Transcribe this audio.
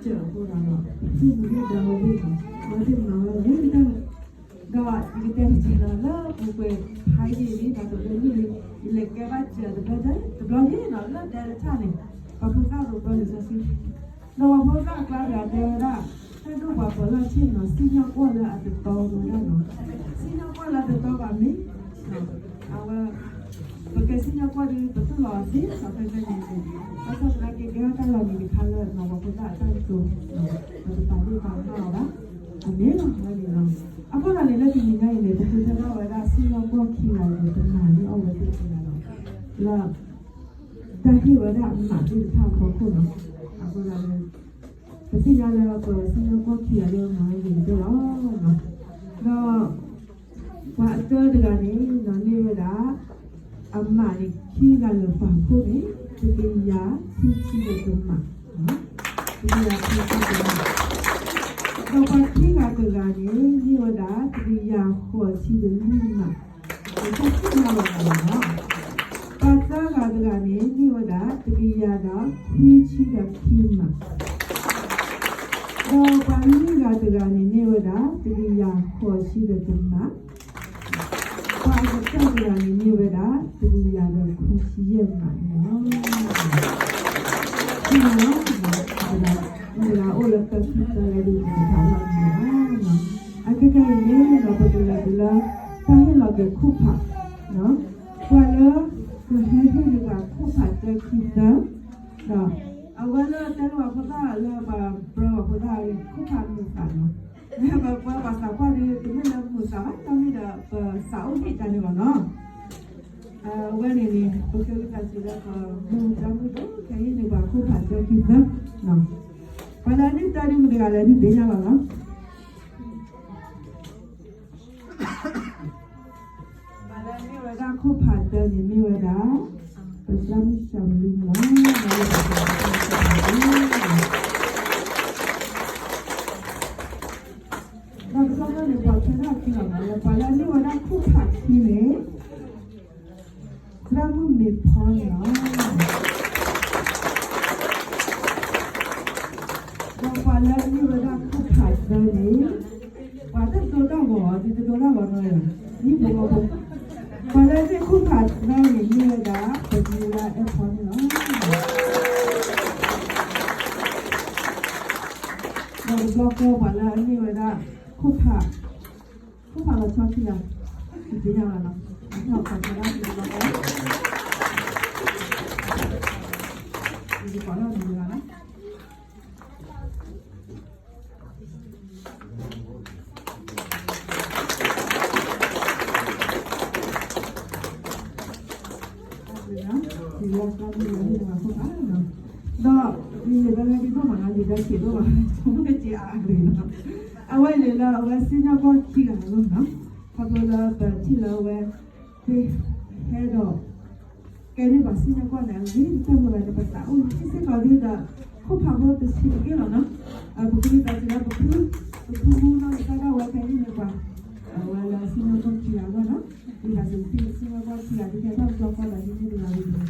အဃိဒီး သူၣ်မံၤဒၣ်ဝဲသ့ၣ်နီၤ အဝဲသ့ၣ်မၤဝဲလၢကတၢၢ် ဒီးယကတဲတက့ၢ်နီၤ လၢပူၤကွံာ်ဖးယံာ်လံ ဒီးတဘျီန့ၣ် ယလဲၤကဲဘၣ်စၢၤတဘျီ တဘျီယံာ်နီၤ လၢဒဲတထၣ်န့ၣ် ပှၤဖိသၣ်ရိၤပၢလံာ်စီဆှံ ဒီးပှၤဖိသၣ်အကျါတဂၤတဲဝဲဒၣ် တၢ်ဒိၣ်ပှၤပၢၤလီၢ်ဆ့ၣ်နီၤ စံၣ်ညီၣ်ကွီၢ်လၢအတတီဝဲဒၣ်နီၤ စံၣ်ညီၣ်ကွီၢ်လၢအတတီဘၣ်မ့ၢ် အဝဲ ပကဲစံၣ်ညီၣ်ကွီၢ်ဒီး ပသူၣ်လီၤအီၤသ့ ဒီးဖဲဖဲန့ၣ်န့ၣ် ဘၣ်ဆၣ်သနာ်က့ ကဲထီၣ်တၢ်လီၤနံၤတခါလၢ ပှၤဖိသၣ်အတၢ်ကတိၤ ပတပာ်ဒ့ၣ်ပာ်ကမၣ်အီၤဘၣ် အမ့ၢ်လီၤဝဲန့ၣ်လီၤ. အဃိသတးန့ၣ် လၢတနံၤညါအံၤန့ၣ် ပကတဲထီၣ်ဝဲဒၣ်စံၣ်ညီၣ်ကွီၢ်ခံဂၤန့ၣ် တမၤန့ၢ်အီၣ်ဝဲသ့ၣ်တဂၤလီၤ. လၢ တၢ်ဟ့ၣ်ဝဲဒၣ်အမးသ့ၣ်တဖၣ်အဖီခိၣ်လီၤ. အဃိသတးန့ၣ် ပသ့ၣ်ညါလၢပစံၣ်ညီၣ်ကွီၢ်ခံဂၤလၢမၤဝဲဂ့ၤကတၢၢ်လီၤ. ဒီး ပှၤအတၢတဂၤန့ၣ် မၤန့ၢ်ဝဲဒၣ် အမးန့ၣ် ခံဂၤလၢာ်ပာ်ဖှိၣ်န့ၣ် တကယၤခံဆံဒီးတမး, တကယၤခံဆံဒီးတမး, ဒီးပှၤခံဂၤတဂၤန့ၣ် န့ၢ်ဝဲဒၣ် တကယၤဃိးဆံဒီးလွံၢ်မး, တၢ်ခံဂၤလီၤလီၤလီၤ. ပှၤသၢဂၤတဂၤန့ၣ် န့ၢ်ဝဲဒၣ် တကယၤဒီးခွံဆံဒီးခံမး ဒီးပှၤလွံၢ်ဂၤတဂၤန့ၣ် န့ၢ်ဝဲဒၣ် တကယၤဃိးဆံဒီးတမး, ပှၤအကတၢၢ်တဂၤန့ၣ် န့ၢ်ဝဲဒၣ် တကယၤဒီးခွံဆံယဲၢ်မးန့ၣ်လီၤ. ဒ်န့ၣ်လီၤ, မတၤအိၣ်လၢတၢ်ခံသၢလဲၣ်ဒ်န့ၣ် တဖးလီၤန့ၣ်လီၤ. အခဲခဲအံၤန့ၣ်ဒီး ပကလဲၤတုၤလၢ တၢ်ဟ့ၣ်လီၤက့ၤခိၣ်ဖး ပှၤလၢ ကဟဲဟ့ၣ်န့ၢ်ပှၤခိၣ်ဖးတၢခံသၢ ဒီး အဝဲလၢတဲလၢပှၤဖိသၣ်လၢပှၤပြၢပှၤဖိသၣ်အဂ့ၢ် ခိၣ်ဖးမုာ်သးနီၤ, ပှၤပှၤသးပှၢ်ဒီး တမ့ၢ်လၢမုာ်သးဘၣ် တၢ်မ့ၢ်ဒီး ပသးအိၣ်ဟ့ၣ်တၢ်န့ၣ်လီၤနီၤ. အဝဲန့ၣ်န့ၣ် ပကဲဝံသးစူၤလၢပမိၢ်ပၢ်မုၣ်ဒီး ကဟဲဟ့ၣ်န့ၢ်ပှၤခိၣ်ဖးတၢခံသၢ ပှၤလၢအန့ၢ်တၢ်ဒ်မတၤတဂၤလဲၣ် ဒုးသ့ၣ်ညါဘၣ်နီၤ. ပှၤလၢအန့ၢ်ဝဲဒၣ်ခိၣ်ဖးတၢန့ၣ်မ့ၢ်ဝဲဒၣ် ပသရၣ်မုၣ်စၢမလံန့ၣ်လီၤ. ဒီးပကတဲန့ၣ် ပှၤခဲထီၣ်ခံလီၤနီၤ, ပှၤလၢအန့ၢ်ဝဲဒၣ်ခိၣ်ဖးခံန့ၣ် သရၣ်မုၣ်မ့ၤဖီန့ၣ်လီၤ. ဒီးပှၤလၢအန့ၢ်ဝဲဒၣ်ခိၣ်ဖးသၢန့ၣ် ပှၤတဒိတၢ်ဂီၤ ဒ်တဒိတၢ်ဂီၤနီၤ, ဒ်ဘိဘိ, ပှၤလၢအန့ၢ်ခိၣ်ဖးသၢန့ၣ် မ့ၢ်ဝဲဒၣ် ပမ့ၢ်ဝဲဒၣ်အဲၣ်ဖီန့ၣ်လီၤ. ဒီးတဘျီဃီပှၤလၢအန့ၢ်ဝဲဒၣ် ခိၣ်ဖး ခိၣ်ဖးလီၤဆီခံဂၤ, ယသ့ၣ်ညါဘၣ်နီၤ, အထီၣ်ခီၣ်ဖးဒၣ်တဘျီဃီ, ယကကိးထီၣ်နၤတဂၤနီၤ. ဒီး ယလဲၤဘဲလၢဒ်သိးမးနီၤ ယဒၢဆံးဒိၣ်မး ဆိကမိၣ်က့ၤအါအါဂ့ၤနီၤ, အဝဲလဲၤလၢအဝဲစံၣ်ညီၣ်ကွီၢ်ခံဂၤလီၤနီၤ, ခီဖျိလၢပထံၣ်လၢအဝဲ သ့ဟဲဒီး ကဲန့ၢ်ပှၤစံၣ်ညီၣ်ကွီၢ်န့ၣ် အဂ့ၤကတၢၢ်မးလၢနပသးအိၣ် ဟံၣ်စ့ၢ်ကီးဒ်ဒီး ခိၣ်ဖးဖိတဆံးတက့ၢ်လီၤနီၤ, ပကမ့ၢ်သးစံးလၢပဖု ပဖုမူနီၢ်ကစၢ်ဒၣ်ဝဲခဲအံၤန့ၣ်ပှၤ အဝဲလၢစံၣ်ညီၣ်ကွီၢ်ခံဂၤအဂီၢ်နီၤ, မ့ၢ်သးစံးပသံၣ်စံၣ်ညီၣ်ကွီၢ်ခံဂၤ ဒ်ခဲထီၣ်တဘျီဃီဒီးဟံးန့ၢ်တဂၤဝံၤတဂၤ